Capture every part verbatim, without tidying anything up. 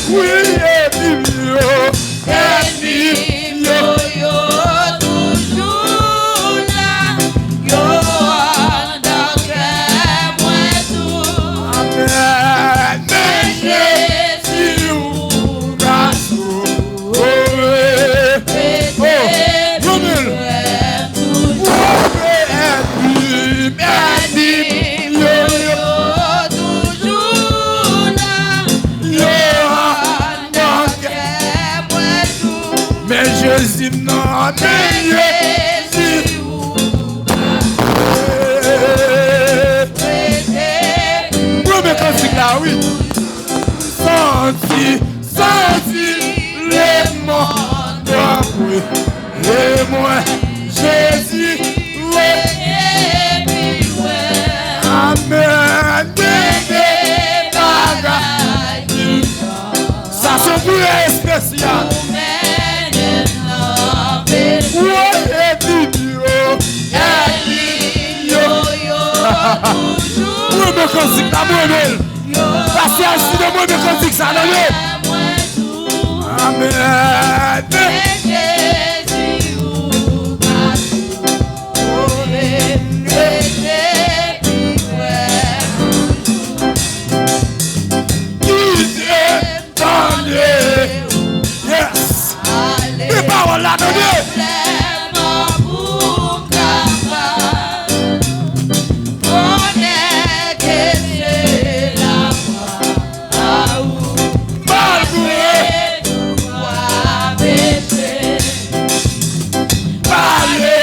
Wi, ènmi m yo, ènmi m yo, yo toujou la. Yo anndan kè mwen tou. Amèn. Men Jezi ou ka sove. Oh, Romel. Woupe ènmi m, ènmi m yo, yo toujou la. Yo anndan kè mwen tou. Men Jezi m nan, men Jezi. Premye kantik la, wi. Santi, santi lemonn antre. E mwen, Jezi, rete pi lwen. Amèn. Gen de bagay ki sa se yon priyè espesyal. Woy, ènmi m yo, ènmi m yo. Mwen renmen kantik la, mwen renmen l. Pasyans, si de mwen renmen kantik sa, tande. Amèn. Kite m tande. Yes. Men pawòl la, tande. Malgre pale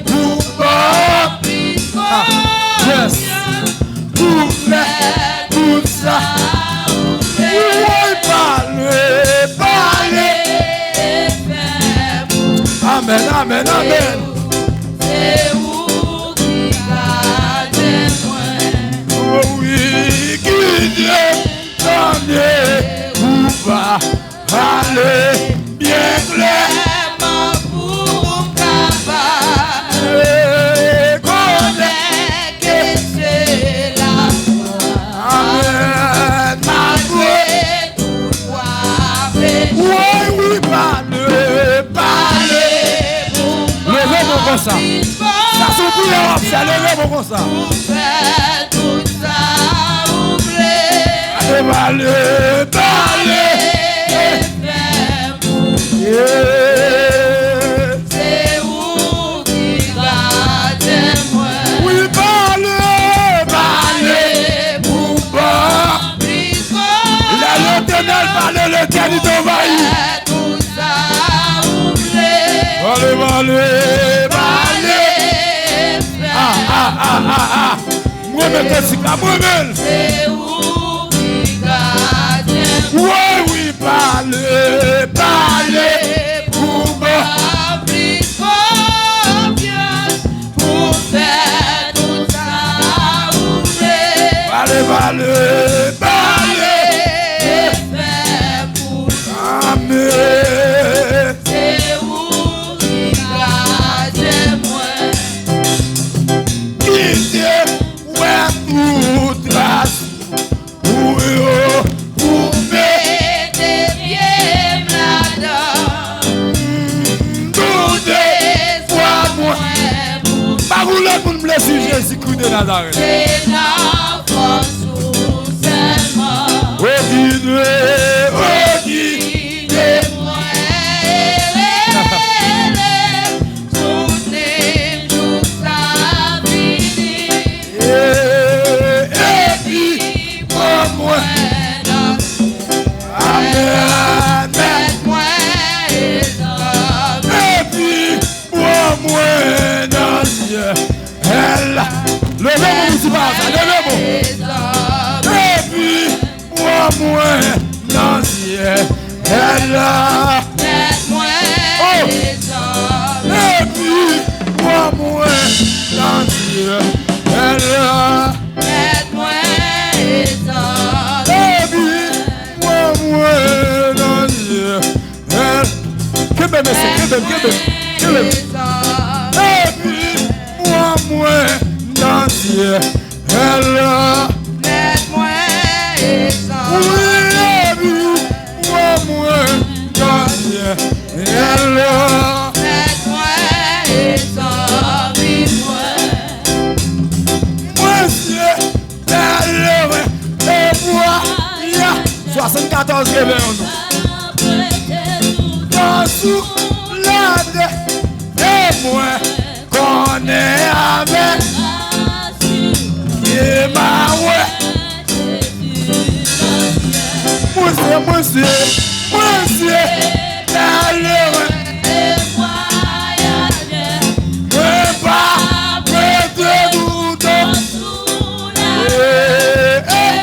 pou ba. Ah, yes. Pou fè tout sa. Woy, pale, pale. Amèn, amèn, amèn. Se ou ki gade mwen. Oh wi, ki Dye. Tande ou pa pale byen klè. Konnen ke se lafwa. Amèn. Malgre tout w ap eseye. Woy, wi, pale, pale. Leve men w konsa. Sa se yon priyè w ap fè, leve men w konsa. Pou fè tout sa ou vle. Pale, pale, pale. Fè pou mwen. Yeah. Se ou ki gadyen mwen. Wi, pale, pale pou mwen. Lè Letènèl pale, Letènèl anvayi. Tout sa ou vle. Pale, pale, pale. Ah, ah, ah, ah, ah. Mwen renmen kantik la, mwen renmen l. Se ou ki gadyen. Wi, wi, pale, pale pou mwen. Plis konfyans pou fè tout sa ou vle. Pale, pale, pale. Fè pou amèn. Se ou ki gadyen mwen. Kite wè tout tras ou yo, ou mete pye m ladan. Tout espwa mwen. Pa gen lòt moun m vle swiv, Jezikri de Nazarèt. Se nan fòs ou sèlman. O gide, o gide mwen, ele, ele, jounen jou sa fini. Epi pran mwen nan syèl. Amèn. Mèt mwen egzòlte. Epi pran mwen nan syèl. Leve men w si pa sa, leve men w. Epi pran mwen nan syèl la. Mèt mwen egzòlte. Epi pran mwen nan syèl la. Mèt mwen egzòlte. Epi pran mwen nan syèl. Kenbe, mesye, kenbe, kenbe, kenbe. Epi pran mwen nan syèl la. Mèt mwen egzòlte. Wi, epi Swasannkatòz reveyon nou. Dans sou latè, e mwen konnen avèk ke m a wè. Mwen se, mwen se, mwen se malere. Mwen pa prete dout. Eh, eh.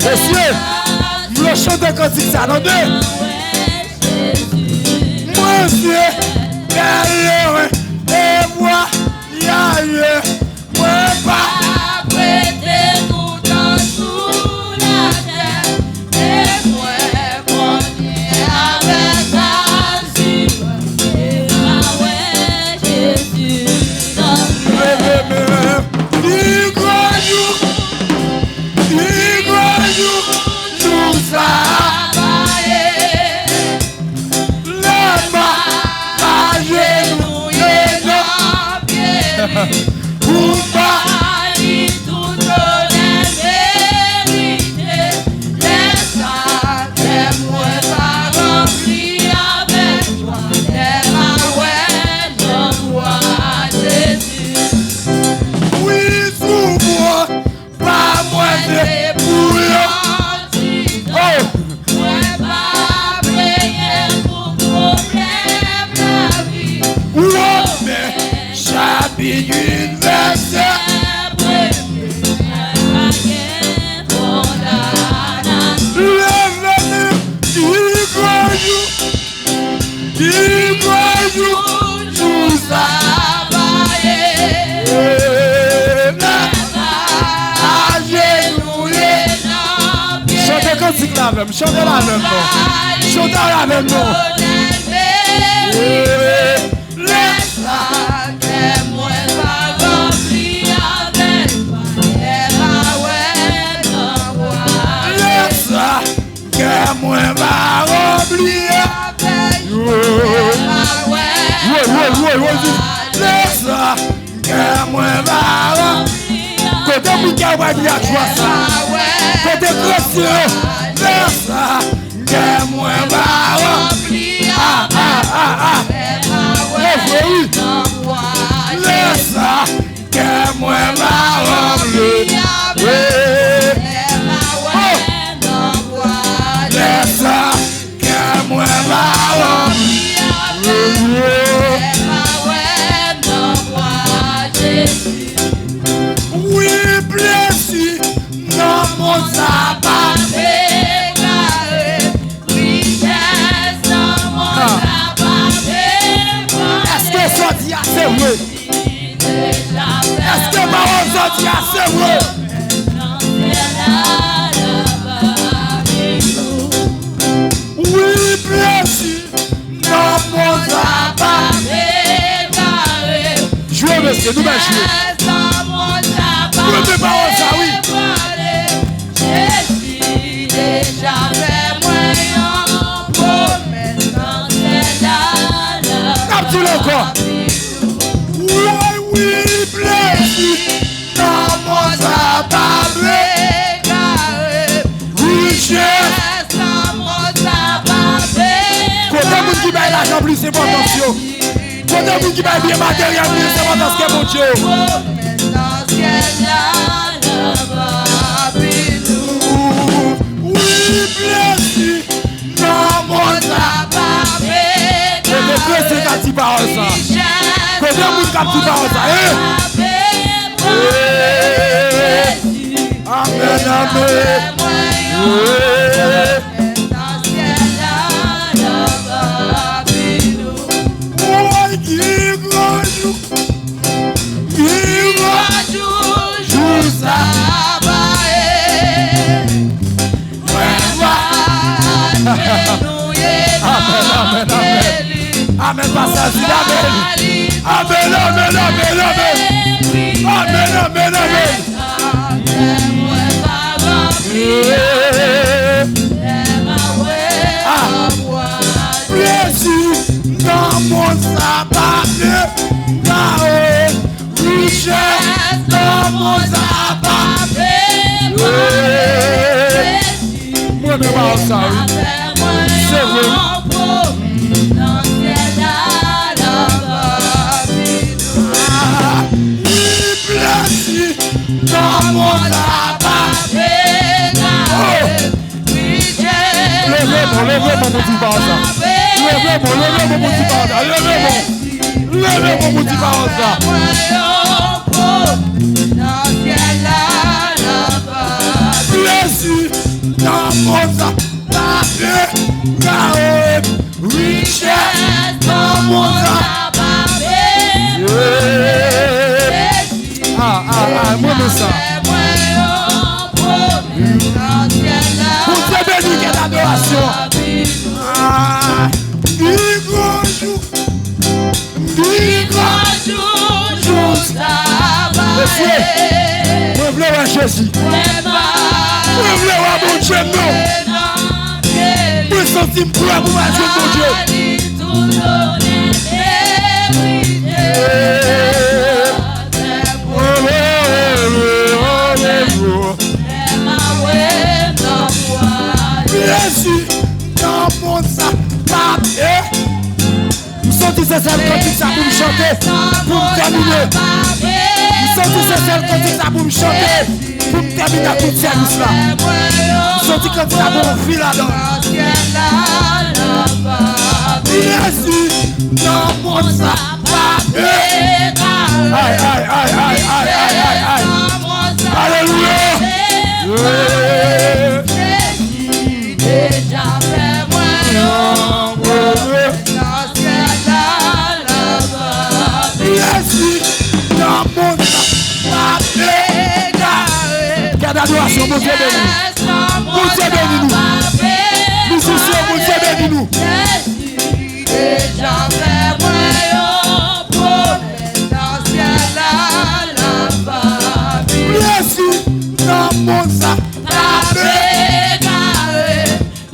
Mesye, m vle chante kantik sa, tande. Mwen se malere e vwayajè. Mwen pa prete dout sou latè. E mwen konnen avèk Jezi, e mwen wè Jezi nan syèl. Leve men, pi gwo jou, pi gwo jou, jou sa a ye. Lè m a ajenouye nan pye li, pou m ba li tout onè merite. Lè sa, kè mwen va ranpli avèk jwa, lè m a wè non glwa Jezi. Wi, sou mwen, pa mwen se pou yo. Oh! Mwen pa plenyen pou pwoblèm lavi. Women chapit uit vèsè premye. Mwen pa gen kondanasyon. Leve men, pi gwo jou. Pi gwo jou, jou sa a ye. Lè m a ajenouye nan pye. Chante kantik la avè m, chante l avè m non. Chante l avè m non. Lè sa, kè mwen va ranpli avèk jwa, lè m a wè non glwa. Lè sa, kè mwen va ranpli avèk jwa. Woy, woy, woy, woy, di, lè sa, kè mwen va ranpli. Kote moun kè yo va ranpli ak jwa sa? Kote kretyen yo? Lè sa, kè mwen va ranpli. Ah, ah, ah, ah. Refren, wi. Lè sa, kè mwen va ranpli. Oh! Lè sa, kè mwen va ranpli. Wi, plezi nan mond sa pa deklare. Richès nan mond sa pa deklare. Èske sa w di a se vre? Èske pawòl sa w di a se vre? Wi, plezi nan mond sa pa deklare. Jwe, mesye, nou bèl jwe. Jwe, men pawòl sa, wi. Jezi deja fè mwen yon pwomès nan syèl la. N ap di l ankò. Woy, wi, plezi nan mond sa pa deklare. Richès nan mond sa pa deklare. Kote moun ki bay lajan plis enpòtans yo? Kote moun ki bay byen materyèl plis enpòtans ke Bondye yo? Wi, plezi nan mond sa pa deklare. Kote kretyen k ap di pawòl sa? Kote moun k ap di pawòl sa? Eh! Amèn, amèn. Eh! Woy, ki gwo jou, ki gwo jou, jou sa a ye. Mwen va ajenouye nan pye li. Amèn, amèn, amèn. Amèn, pastè Zid, amèn. Amèn, amèn, amèn, amèn. Amèn, amèn, amèn. Ah, plezi nan mond sa pa deklare. Richès nan mond sa pa deklare. Sa wi. Se vre wi. Ah, wi, plezi nan mond la pa. Oh! Leve men w, leve men w pou di pawòl sa. Leve men w, leve men w pou di pawòl sa. Leve men w. Leve men w pou di pawòl sa. Plezi nan mond sa pa egare. Richès nan mond sa pa egare. Ah, ah, ah, mwen renmen sa. Bondye beni kèt adorasyon. Ah, pi gran jou. Pi gran jou, jou sa va ye. Mesye, mwen vle wè Jezi. Mwen vle wè Bondye m non. Mwen santi m prè pou m al jwenn Bondye. Jezi nan mond sa pa. M santi se sèl kantik sa pou m chante, pou m tèmine. M santi se sèl kantik sa pou m chante, pou m tèmine ak tout sèvis la. M santi kantik sa pou m fè ladan. Jezi nan mond sa pa egare. Ay, ay, ay, ay, ay, ay, ay, ay. Alelouya. Yeah. Deja fè mwen yon pwomès nan syèl la, la, la. Jezi nan mond sa pa egare. Kèt adorasyon, Bondye beni nou. Bondye beni nou. Mizisyen, Bondye beni nou. Jezi deja fè mwen yon pwomès nan syèl la, la, la. Jezi nan mond sa pa egare.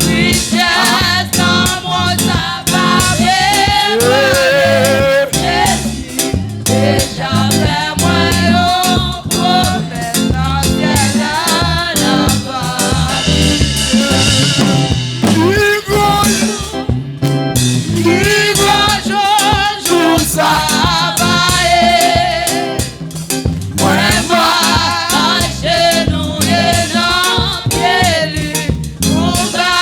Richès nan mond sa pa egare. Jezi deja fè mwen yon pwomès nan syèl la, la, la. Pi gran jou, pi gran jou, jou sa va ye. Mwen va ajenouye nan pye li, pou ba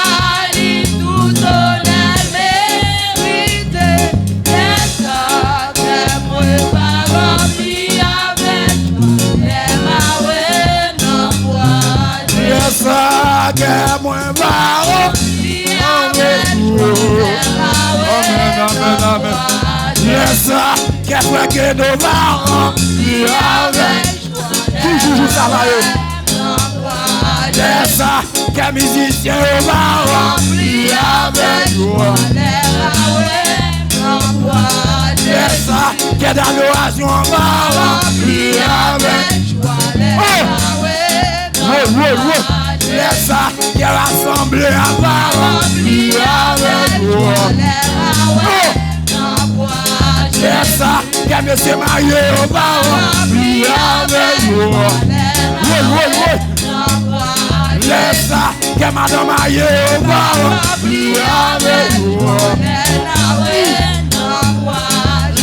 li tout onè l merite. Lè sa kè mwen va ranpli avèk jwa, lè m a wè nan bwa. Lè sa kè mwen va ranpli avèk jwa, lè m a wè nan bwa. Amèn, amèn, amèn. Lè sa kè frè Kedo va ranpli avèk Toujou jou sa va ye. Lè sa, kè mizisyen yo va ranpli avèk jwa. Lè sa, kèt adorasyon an va ranpli avèk jwa. Oh! Wo, wo, wo. Lè sa, kè rasanble a va ranpli avèk jwa. Oh! Lè sa, kè mesye marye yo va ranpli avèk jwa. Woy, woy, woy. Lè sa, kè madanm marye yo va ranpli avèk jwa.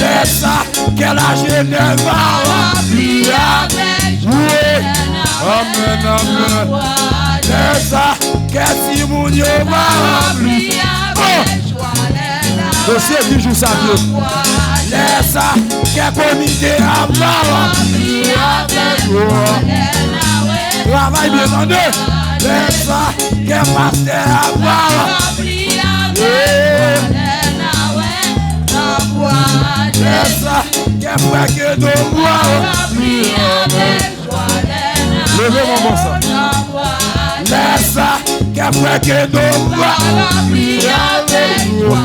Lè sa, kè lajenès va ranpli avèk jwa. Amèn, amèn. Lè sa, kè timoun yo va ranpli. Oh! Mesye, ki jou sa ye? Lè sa, kè komite a va ranpli avèk jwa. Travay byen, tande. Lè sa, kè pastè a va ranpli. Lè sa, kè frè Kedo va ranpli. Leve manman sa. Lè sa, kè frè Kedo va ranpli avèk jwa.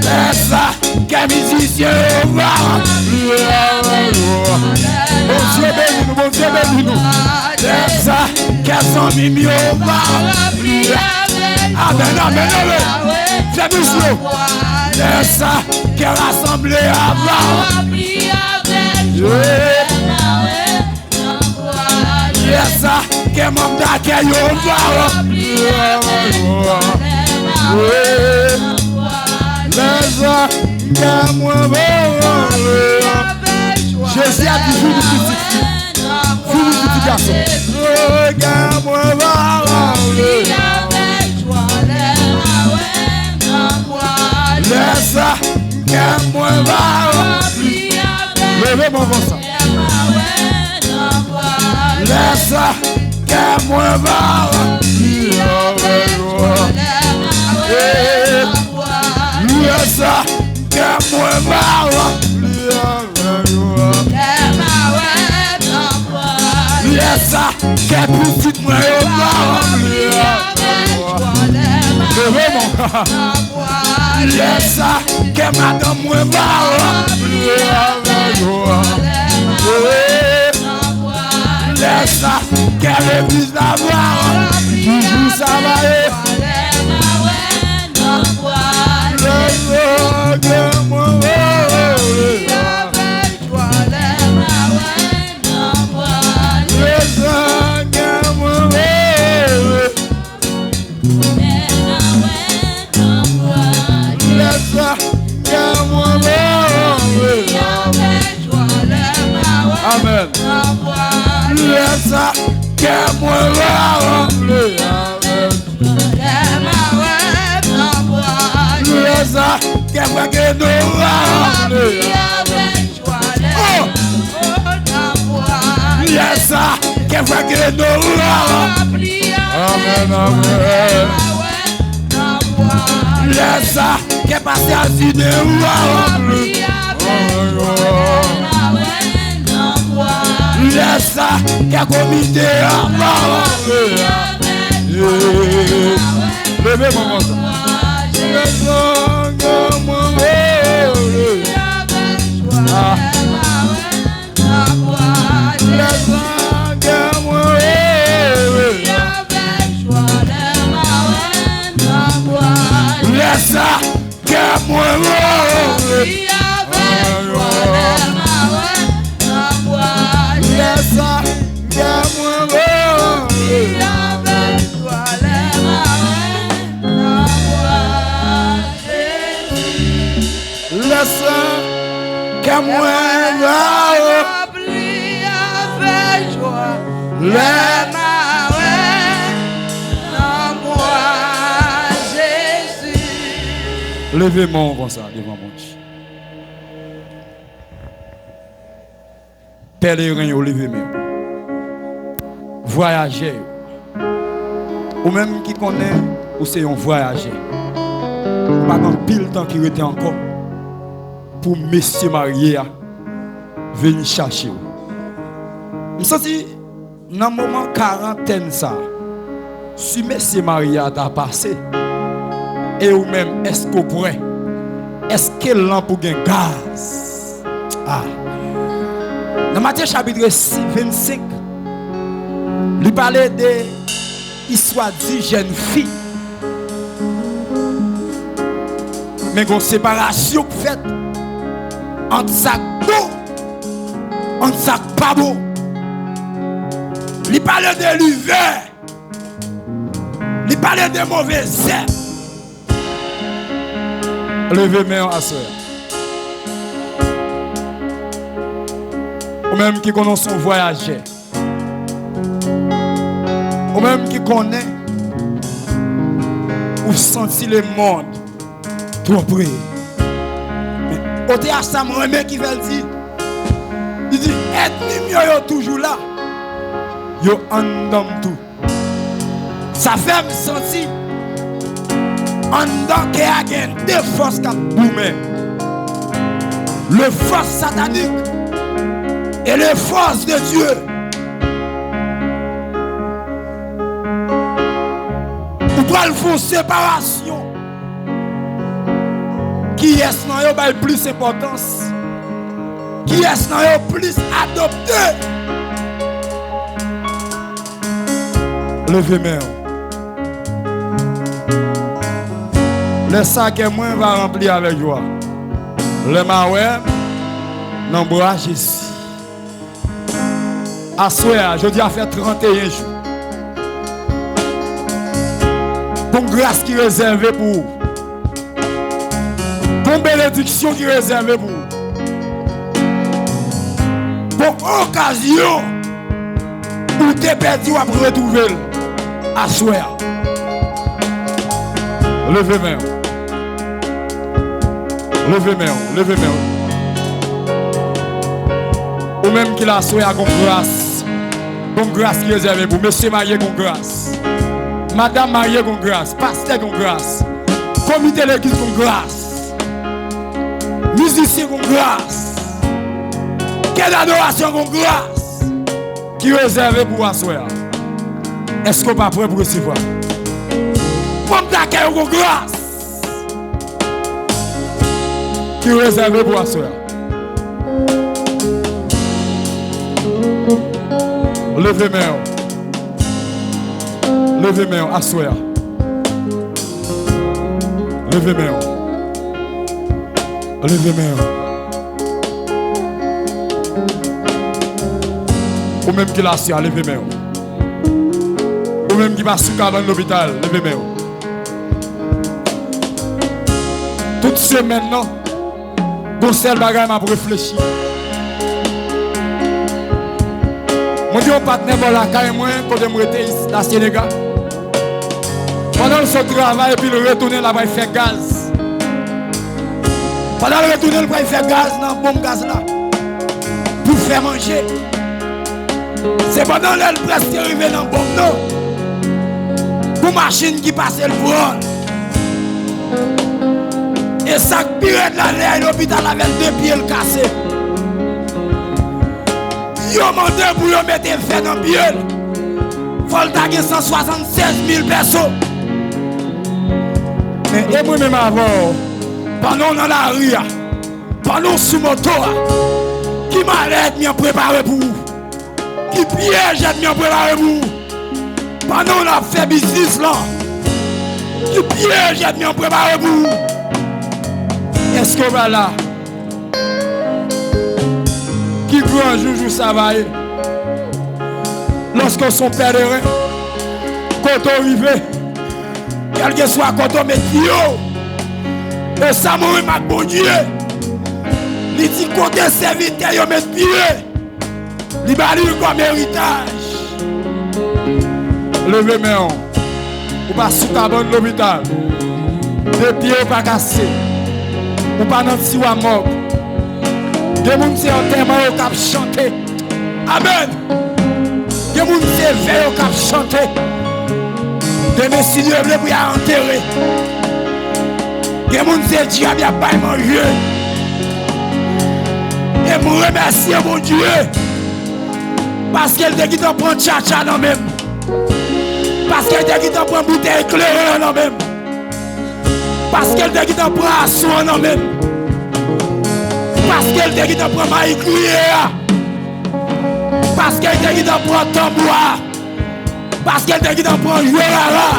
Lè sa, kè mizisyen yo va ranpli avèk jwa. Bondye beni nou, Bondye beni nou. Lè sa, kè zanmi m yo va ranpli. Amèn, amèn, amèn. Fè misyon. Lè sa, kè rasanble a va. Yeah. Lè sa, kè m ap dakè yo va ranpli avèk jwa. Wi. Lè sa, kè mwen va ranpli avèk jwa. Jezi a di, vini pitit fi, vini pitit gason. Kè mwen va ranpli avèk jwa. Lè sa, kè mwen va ranpli. Leve men w konsa. Lè sa, kè mwen va ranpli avèk jwa. Lè sa, kè mwen va ranpli avèk jwa. Lè sa, kè pitit mwen yo va ranpli avèk jwa. Leve men w. Lè sa, kè madanm mwen va ranpli avèk jwa. Lè sa, kè legliz la va ranpli. Toujou sa va ye. Lè sa, kè mwen va ranpli. Lè sa, kè mwen va ranpli. Lè sa, kè mwen va ranpli. Amèn. Lè sa, kè mwen va ranpli. Lè sa, kè frè Geno va ranpli. Oh! Lè sa, kè frè Geno va. Amèn, amèn. Lè sa, kè pastè Alcide va. Lè sa, kè komite a va. Leve men w konsa. Lè sa, kè mwen va. Ah. Lè sa, kè mwen va. Lè sa, kè mwen va. Lè sa, kè mwen va. Lè sa, kè mwen va. Lè m a wè nan mwa Jezi. Leve men w konsa devan Bondye. Pèleren yo, leve men w. Vwayajè yo. Ou menm ki konnen ou se yon vwayajè. Ou pa gen anpil tan ki rete ankò pou mesye marye a vin chache w. M santi nan moman karantèn sa, si mesye marye a ta pase, e ou menm, èske w prè? Èske lanp ou gen gaz? Ah. Nan Matye chapit vennsenk, li pale de istwa dis jèn fi. Men gon separasyon k fèt ant sa k bon, ant sa k pa bon. Li pale de livè. Li pale de move zèb. Leve men w aswè a. Ou menm ki konnen w se yon vwayajè. Ou menm ki konnen ou santi lemonn twò pre. Men, ote a sa m renmen ki fè l di, li di, ènmi m yo, yo toujou la. Yo anndan m tou. Sa fè m santi anndan kè a gen de fòs k ap goumen. Le fòs satanik e le fòs de Dye. Ou pral fè yon separasyon. Kiyès nan yo bay plis enpòtans? Kiyès nan yo plis adopte? Leve men w. Lè sa kè mwen va ranpli avèk jwa. Lè m a wè m nan bra Jezi. Aswè a, jodi a fè tranteyen jou. Gon gras ki rezève pou ou. Gon benediksyon ki rezève pou ou. Gon okazyon ou te pèdi, w ap retwouve l aswè a. Leve men w. Leve men w. Leve men w. Ou menm ki la aswè a, gon gras. Gon gras ki rezève pou ou. Mesye marye, gon gras. Madanm marye, gon gras. Pastè, gon gras. Komite legliz, gon gras. Mizisyen, gon gras. Kè dadorasyon, gon gras ki rezève pou aswè a. Èske w pa prè pou resevwa? Manm dakèy yo, gon gras ki rezève pou aswè a. Leve men w. Leve men w aswè a. Leve men w. Leve men w. Ou menm ki la aswè a, leve men w. Ou menm ki pa sou kabann lopital, leve men w. Tout semèn nan, gon sèl bagay m ap reflechi. Mwen gen yon patnè bò lakay mwen, kote m rete isi, Lasyénega. Pandan l sot travay epi l retounen, l ap al fè gaz. Pandan l retounen, l pral fè gaz nan bonm gaz la pou fè manje. Se pandan lè l prèske rive nan bonm nan, gon machin ki pase, l pran l. E sa k pi rèd la, lè l al lopital avè l, de pye l kase. Yo mande pou yo mete vè nan pye l. Fò l ta gen san swasannsèz mil pèso. Men e mwen menm avè w, pandan w nan lari a, pandan w sou moto a, ki malè ènmi an prepare pou ou? Ki pyèj ènmi an prepare pou ou? Pandan w ap fè biznis lan, ki pyèj ènmi an prepare pou ou? Èske w pa la? Ki gran jou jou sa va ye? Lòske w se yon pèleren, kote w rive, kèlkeswa kote w met pye w, e sa mwen renmen ak Bondye, li di kote sèvitè yo met pye, li ba li l kòm eritaj. Leve men w. Ou pa sou kabann lopital. De pye w pa kase. Ou pa nan tiwa mòg. Gen moun se antèman yo k ap chante. Amèn. Gen moun se vè yo k ap chante. Demen, si Dye vle, pou y al antere. Gen moun se dyab y ap bay manje. E m remèsye Bondye, paske l te gentan pran tchatcha nan men m. Paske l te gentan pran boutèy kleren an nan men m. Paske l te gentan pran ason an nan men m. Paske l te gentan pran mayi griye a. Paske l te gentan pran tanbou a. Paske l te gentan pran jwe rara.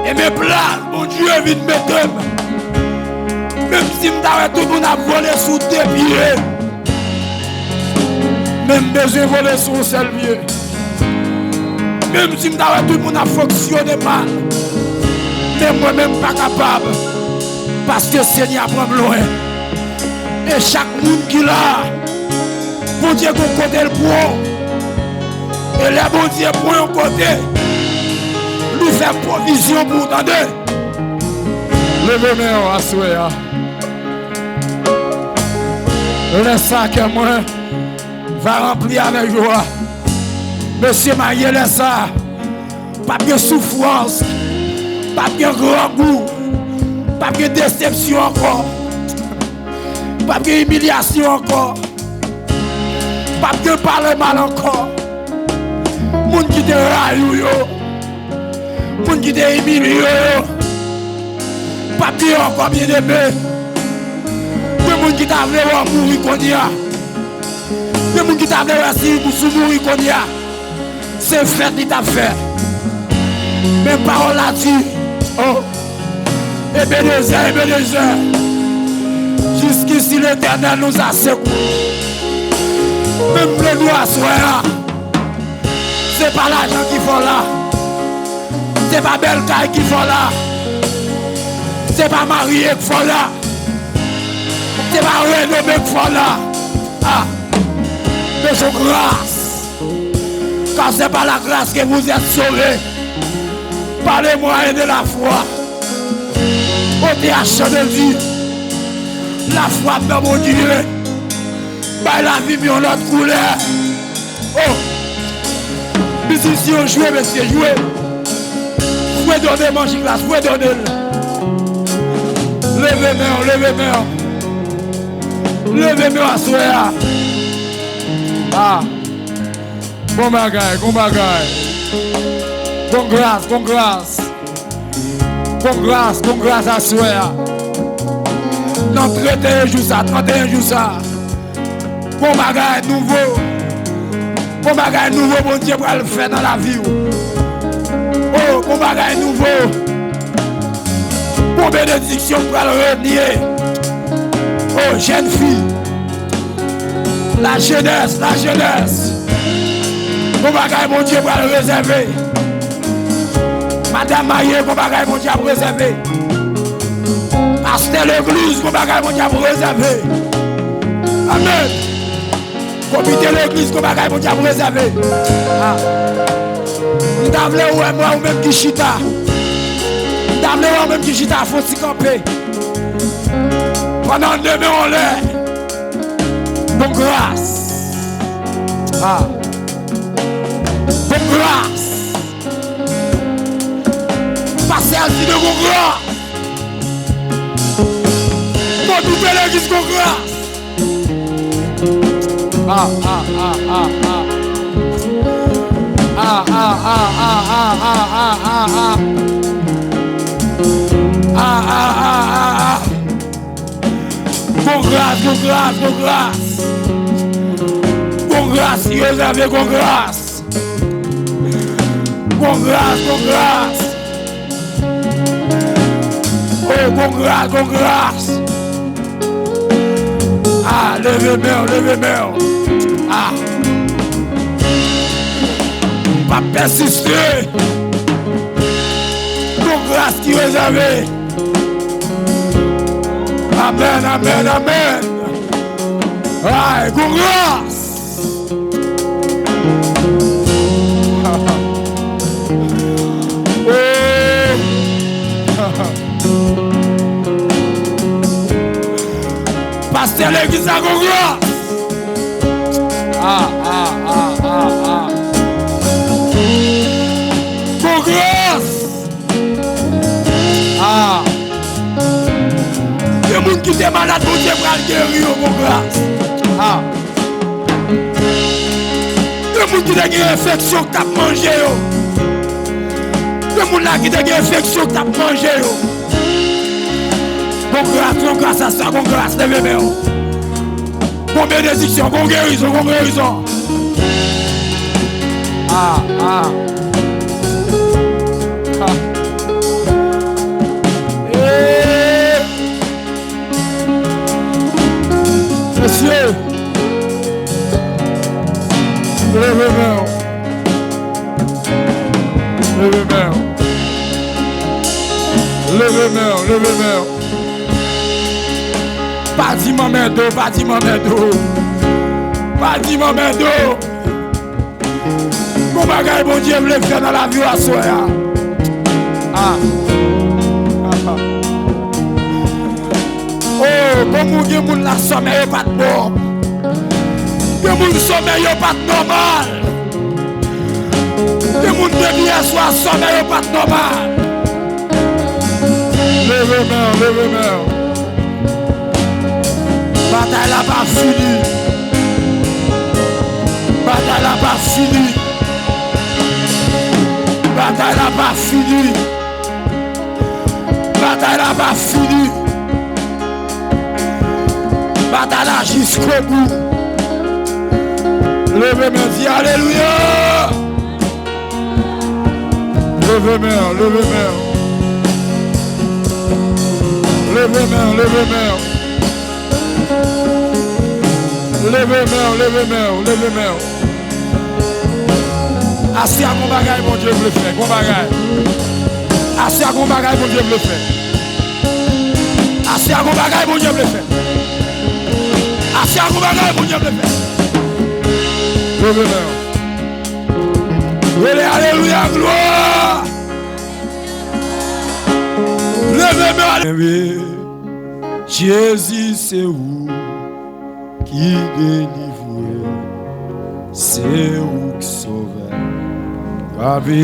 E men plas Bondye vin mete m. Menm si m ta wè tout moun ap vole sou de pye, men m bezwen vole sou yon sèl pye. Menm si m ta wè tout moun ap fonksyone mal, men mwen menm m pa kapab, paske Senyè a pran m lwen. E chak moun ki la a, Bondye gon kote l pran w. E lè Bondye pran w yon kote, li fè pwovizyon pou w, tande. Leve men w aswè a. Lè sa a, kè mwen va ranpli avèk jwa. Mesye marye lè sa a, p ap gen soufrans, p ap gen grangou, p ap gen desepsyon ankò, p ap gen imilyasyon ankò, p ap gen pale mal ankò. Moun ki te rayi w yo, moun ki te imilye w yo, p ap gen ankò, byeneme. Gen moun ki ta vle wè w mouri kounye a. Gen moun ki ta vle wè si w mouri kounye a, se fèt li t ap fè. Men pawòl la di, oh, Ebenezè, Ebenezè, jusqu'ici l'Éternel nous a secourus. Men m vle di w aswè a, se pa lajan ki fè w la. Se pa bèl kay ki fè w la. Se pa marye k fè w la. Se pa renome k fè w la. Ah, mais c'est grâce. Car c'est par la grâce que vous êtes sauvés. Par le moyen de la foi. Ô T H Chandelier. Lafwa nan Bondye bay lavi m yon lòt koulè. Oh! Mizisyen yo jwe, mesye, jwe. Fredone, Manjik la, fredone l. Leve men w, leve men w. Leve men w aswè a. Ah. Bon bagay, bon bagay. Bon gras, bon gras. Bon gras, bon gras aswè a. Nan trannteyen jou sa, trannteyen jou sa. Gon bagay nouvo. Gon bagay nouvo Bondye pral fè nan lavi w. Oh, gon bagay nouvo. Gon benediksyon pral renye. Oh, jèn fi. Lajenès, lajenès. Gon bagay Bondye pral rezève. Madanm marye, gon bagay Bondye ap rezève. Pastè legliz, gon bagay Bondye ap rezève. Amèn. Komite legliz, gon bagay Bondye ap rezève. Ah. M ta vle wè mwen ou menm ki chita. M ta vle wè ou menm ki chita, fon ti kanpe. Pandan n leve anlè. Bon gras. Ah. Bon gras. Pastè Alcide, bon gras. Bon, tout legliz, bon gras. Ah, ah, ah, ah, ah. Ah, ah, ah, ah, ah, ah, ah, ah, ah. Ah, ah, ah, ah, ah. Gon gras, gon gras, gon gras. Gon gras ki rezève, gon gras. Gon gras, gon gras. Oh, gon gras, gon gras. Ah, leve men w, leve men w. Ah. M p ap pèsiste. Gon gras ki rezève. Amèn, amèn, amèn. Ay, gon gras. Oh. Pastè legliz la, gon gras. Ah, ah, ah, ah, ah. Gon gras. Ah. Gen moun ki te malad, Bondye pral geri yo, gon gras. Ah. Gen moun ki te gen enfeksyon k t ap manje yo. Gen moun la ki te gen enfeksyon k t ap manje yo. Gon gras, gon gras aswè, gon gras, leve men w. Gon benediksyon, gon gerizon, gon gerizon. Ah, ah. Ah. Eh. Mesye, leve men w. Leve men w. Leve men w, leve men w. Pa di manmè do, pa di manmè do. Pa di manmè do. Gon bagay Bondye vle fè nan lavi w aswè a. Ah. Ah, ah. Oh, gon moun, gen moun la sòmèy yo pa t bon. Gen moun sòmèy yo pa t nòmal. Gen moun depi yèswa sòmèy yo pa t nòmal. Leve men w, leve men w. Batay la pa fini. Batay la pa fini. Batay la pa fini. Batay la pa fini. Batay la jiskobou. Leve men, di alelouya. Leve men w, leve men w. Leve men w, leve men w. Leve men w, leve men w, leve men w. Aswè a gon bagay Bondye vle fè, gon bagay. Aswè a gon bagay Bondye vle fè. Aswè a gon bagay Bondye vle fè. Aswè a gon bagay Bondye vle fè. Leve men w. Rele alelouya, glwa. Leve men w. Jezi, se ou ki delivre, se ou ki sove. Frape,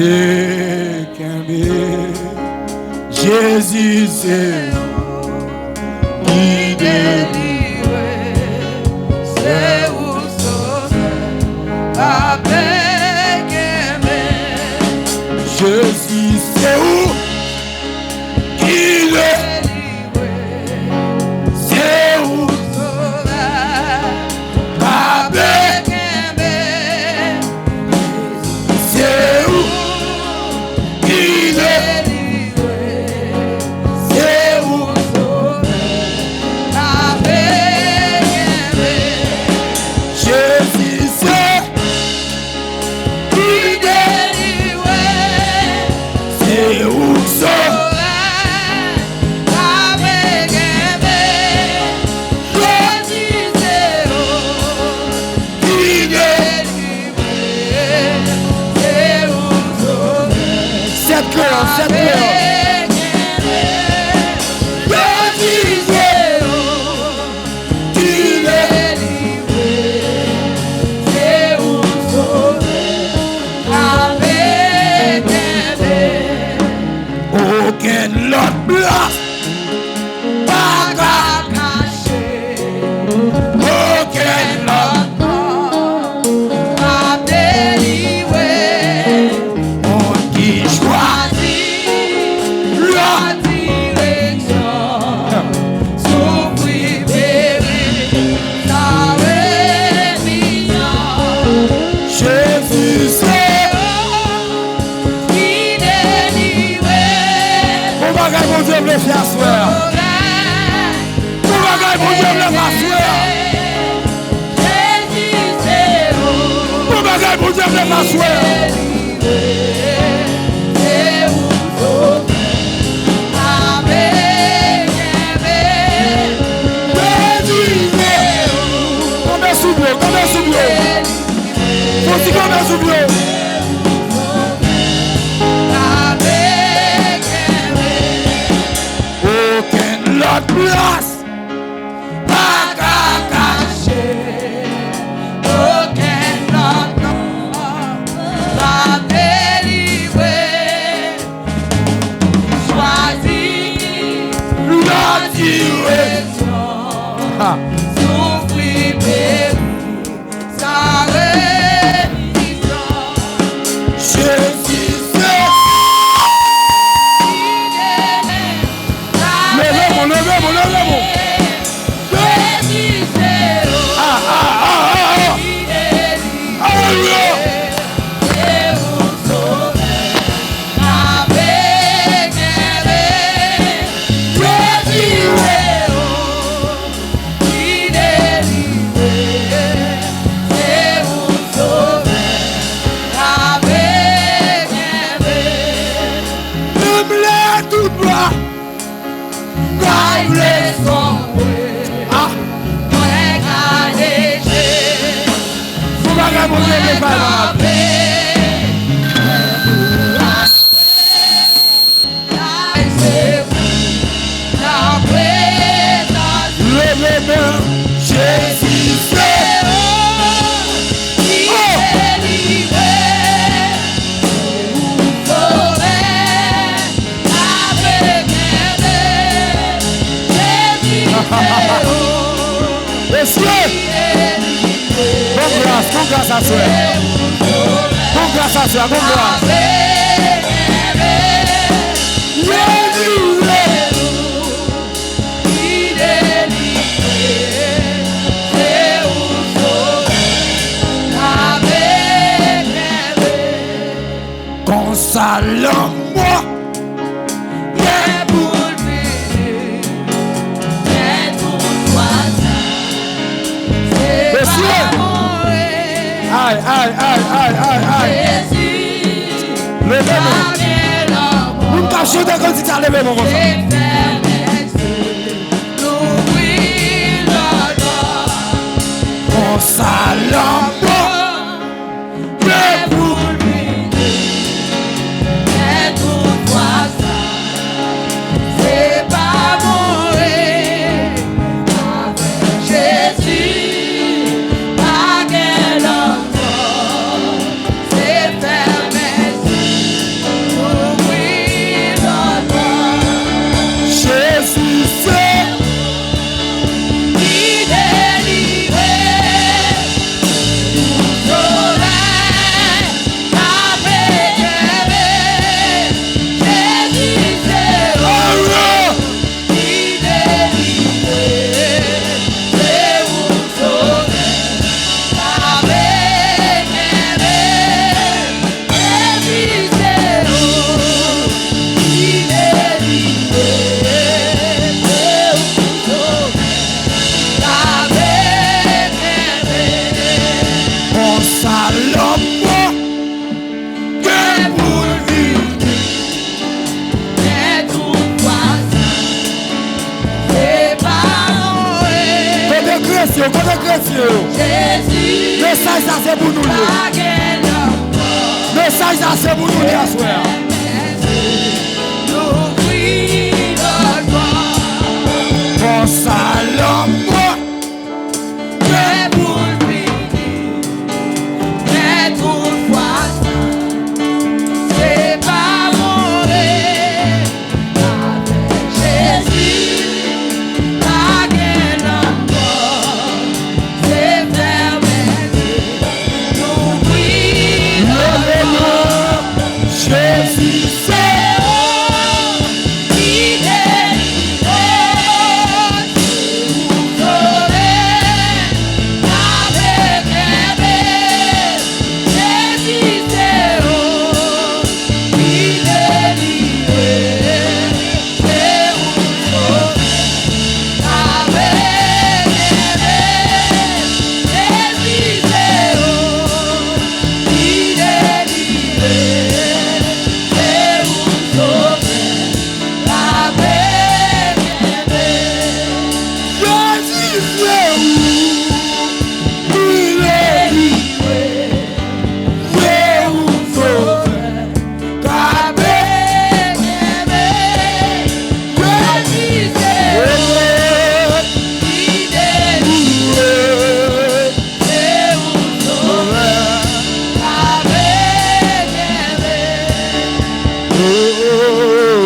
kenbe, Jezi se ou ki delivre, se ou sove. Frape, kenbe, Jezi se ou ki delivre, se ou sove. Frape, kenbe, se ou ki delivre, se ou sove. Frape, kenbe, Jezi se ki delivre, se ou k sove. Frape, kenbe, Jezi se ou ki delivre, se ou sove. Sèt kreyòl, sèt kreyòl. Jezi se ou ki delivre, se ou sove. Frape, kenbe, okenn lòt plas pa ka kache okenn lòt non. Frape, kenbe, moun ki chwazi lòt direksyon, soufri, peri, san reminisyon. Jezi se ou ki delivre. Bon bagay Bondye vle fè aswè a. Bon bagay Bondye vle fè aswè a. Bon bagay Bondye vle fè aswè a. Kanpe sou pye w, kanpe sou pye w. Fò ti kanpe sou pye w. Okenn lòt plas pa ka kache okenn lòt non. Frape, kenbe, chwazi lòt direksyon. Soufri, peri, san reminisyon. Jezi se. Leve men w, leve men w, leve men w. Jezi se ou. Ah, ah, ah, ah, ah. Alelouya. Se ou sove. Frape, kenbe, Jezi se ou ki delivre, se ou sove. Frape, kenbe, menm lè tout bwa kay vle sonbre. Ah. Mwen gade Jezi. Gon bagay Bondye vle fè nan lavi. Leve men, Jezi se ou ki delivre, ou sove. Mesye! Gon gras, gon gras aswè. Gon gras aswè, gon gras. Konsa lanmò gen pou l vini, gen pou l chwazi. Se pa Ay, ay, ay, ay, ay. Leve men. Moun k ap chante kantik sa, leve men konsa. Konsa lanmò gen pou l vini. Men tout fwa sa, se pa mwen. Avèk Jezi, pa gen lòt bò. Se fèmen zye, ouvri lòt bò. Jezi se ou ki delivre. Solèy k ap eklere, Jezi se ou ki delivre, se ou sove, k ap eklere, Jezi se ou ki delivre, se ou sove, k ap eklere. Konsa lanmò gen pou l vini. Men tout fwa sa, se pa mwen. Kote kretyen yo? Kote kretyen yo? Jezi. Mesaj sa se pou nou li ye. Pa gen lòt bò. Mesaj sa se pou nou li aswè a. Louvri lòt bò. Konsa lanmò. Lè pou l fini, men tout fwa sa, se pa move. Avèk Jezi, pa gen lanmò, se fèmen zye, louvri lòt bò. Jezi se ou ki delivre. Jezi se ou ki delivre, se ou sovè k ap kenbe. Jezi se ou ki delivre, se ou sovè k ap kenbe. Oh, oh, oh.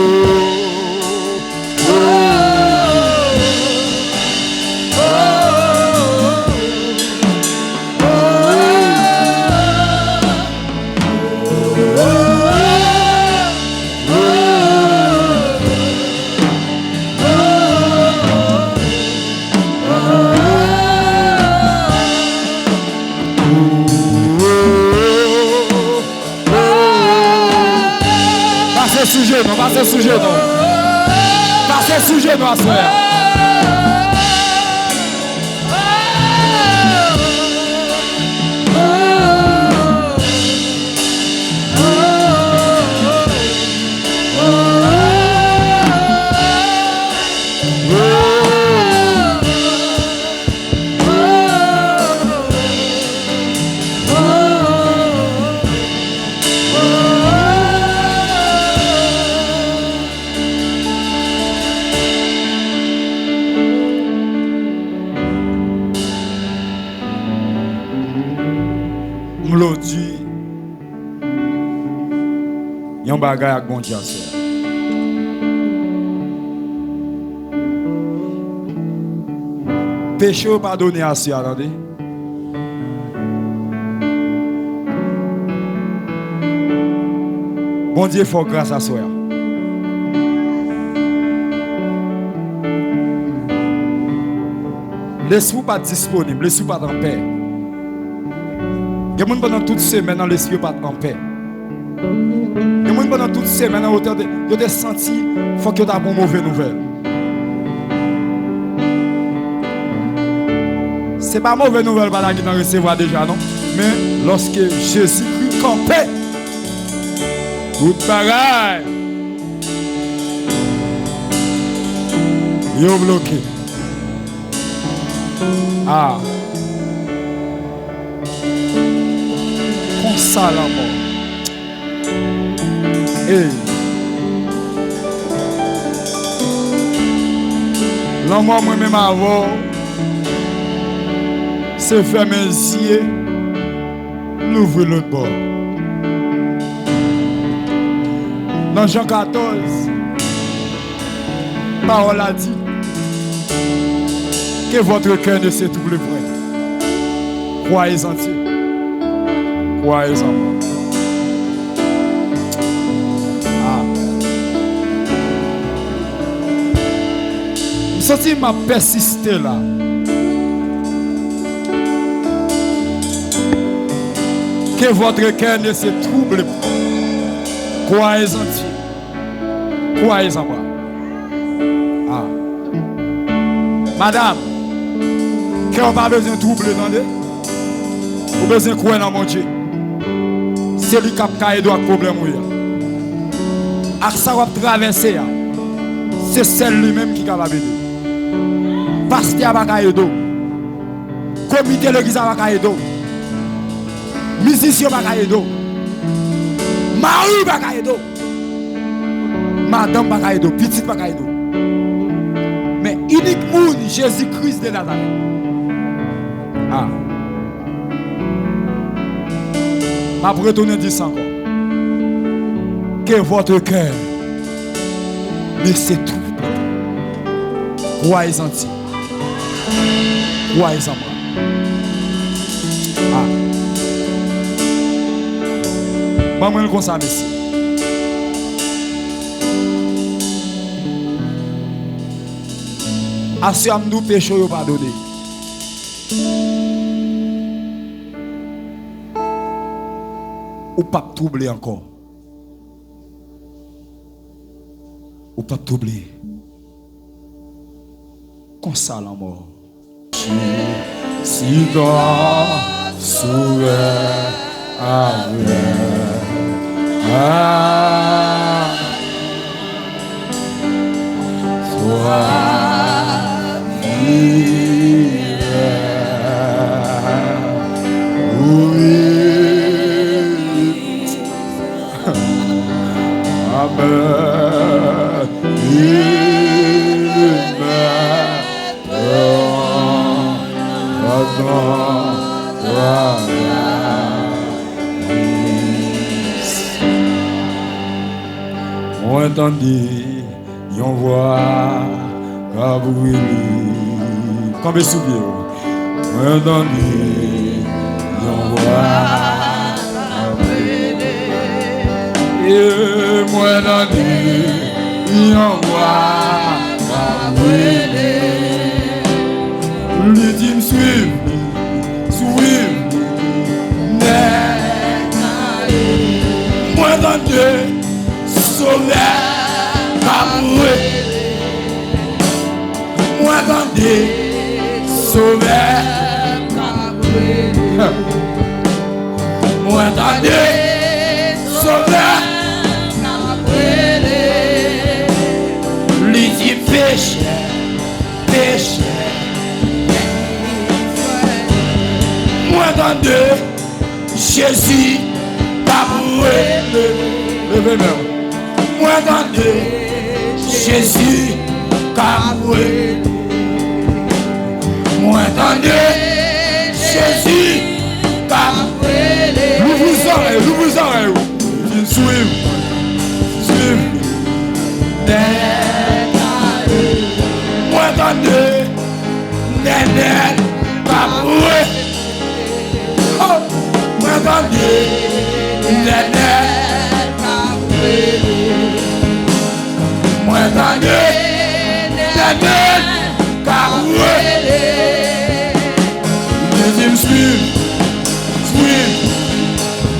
Pase sou jenou, pase sou jenou. Pase sou jenou aswè a. M vle w di yon bagay ak Bondye aswè a. Peche yo padone aswè a, tande. Bondye fè w gras aswè a. Lespri w pa t disponib, lespri w pa t anpè. Gen moun pandan tout semèn nan, lespri yo pa t anpè. Gen moun pandan tout semèn nan, yo te, yo te santi fòk yo ta pran move nouvèl. Se pa move nouvèl pa ta gentan resevwa deja, non. Men, lòske Jezikri kanpe, tout bagay yo bloke. Ah. Konsa lanmò. Ey. Lanmò, mwen menm avè w, se fèmen zye, louvri lòt bò. Nan Jan katòz, pawòl la di, que votre cœur ne se trouble point. Croyez en Dieu. Croyez en moi. Ah. M santi m ap pèsiste la. Que votre cœur ne se trouble point. Croyez en Dieu. Croyez en moi. Ah. Madanm, kè w pa bezwen twouble, tande. Ou bezwen kwè nan Bondye. Se li k ap ka ede w ak pwoblèm ou yo. Ak sa w ap travèse a, se sèl li menm ki kapab ede w. Pastè a pa ka ede w. Komite legliz la pa ka ede w. Mizisyen pa ka ede w. Mari pa ka ede w. Madanm pa ka ede w. Pitit pa ka ede w. Men inik moun, Jezi Kris de Nazarèt. Ah. M ap retounen di sa ankò. Que votre cœur ne se trouble point. Croyez en Dieu. Croyez en moi. Ah. Ban mwen l konsa, mesye. Aswè a m di w peche w yo padone. Ou p ap twouble ankò. Ou p ap twouble. Konsa lanmò. Sika sove avè a swa vivè. Wi. Amèn. Li mèt an adan. Mwen tande yon vwa k ap rele. Kanpe sou pye w. Mwen tande yon vwa k ap rele. E mwen tande yon vwa k ap rele. Li di m swiv li, swiv li, nèt ale. Mwen tande Sovè k ap rele. Mwen tande Sovè k ap rele. Mwen tande Sovè k ap rele. Li di peche, peche. Mwen tande Jezi k ap rele. Leve men w. Mwen tande Jezi k ap rele. Mwen tande Jezi k ap rele. Louvri zòrèy, louvri zòrèy ou. Vin swiv, swiv. Nèt ale. Mwen tande Nènèt k ap rele. Oh, mwen tande Nènèt k ap rele. Mwen tande Nènèt k ap rele. Li di m swiv, swiv.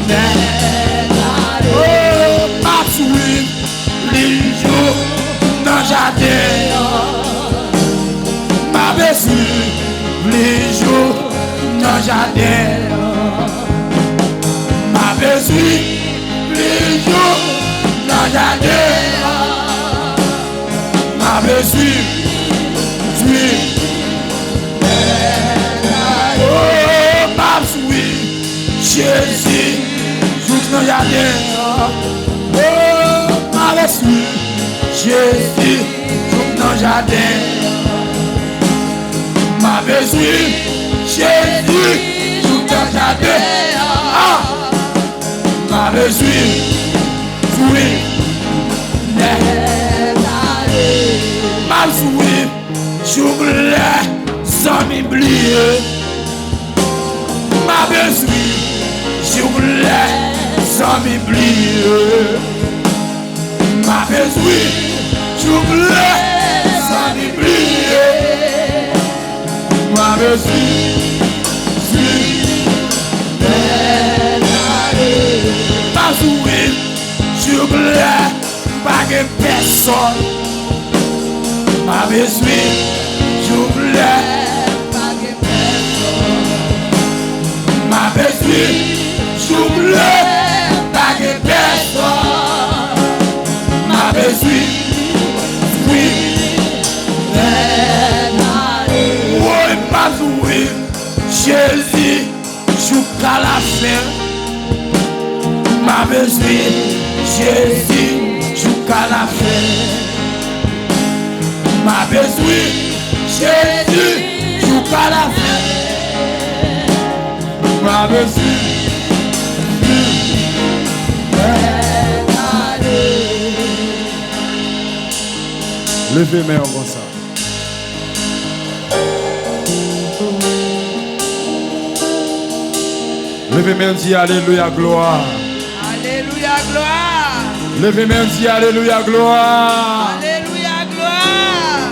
Nènèt ale. Oh, m ap swiv. Li jou nan jaden an. M ap swiv li jou nan jaden an. Swiv, swiv. Oh, m ap swiv Jezi jouk nan jaden an. Oh, m ap swiv Jezi jouk nan jaden an. M ap swiv Jezi jouk nan jaden an. Ah! M ap swiv, swiv. M ap swiv jouk lè zanmi bliye. M ap swiv jouk lè zanmi bliye. M ap swiv jouk lè zanmi bliye. M ap swiv, swiv. M ap swiv jouk lè pa gen pèsòn. M ap swiv jouk lè pa gen pèsòn. M ap swiv jouk lè pa gen pèsòn. M ap swiv, swiv. Woy, m ap swiv Jezi jouk a la fen. M ap swiv Jezi jouk a la fen. M ap swiv Jezi jouk a la fen. M ap swiv. Leve men w konsa. Leve men, di alelouya, glwa. Alelouya, glwa. Leve men, di alelouya, glwa. Alelouya, glwa.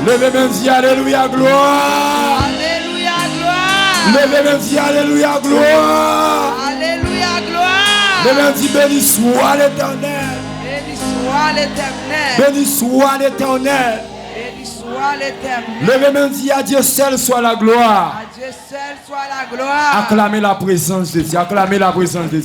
Leve men, di alelouya, glwa. Alelouya, glwa. Leve men, di alelouya, glwa. Alelouya, glwa. Leve men, di: Béni soit l'Éternel. Béni soit l'Éternel. Béni soit l'Éternel. Béni soit l'Éternel. Leve men, di: À Dieu seul soit la gloire. À Dieu seul soit la gloire. Acclamez la présence de Dieu. Acclamez la présence de Dieu.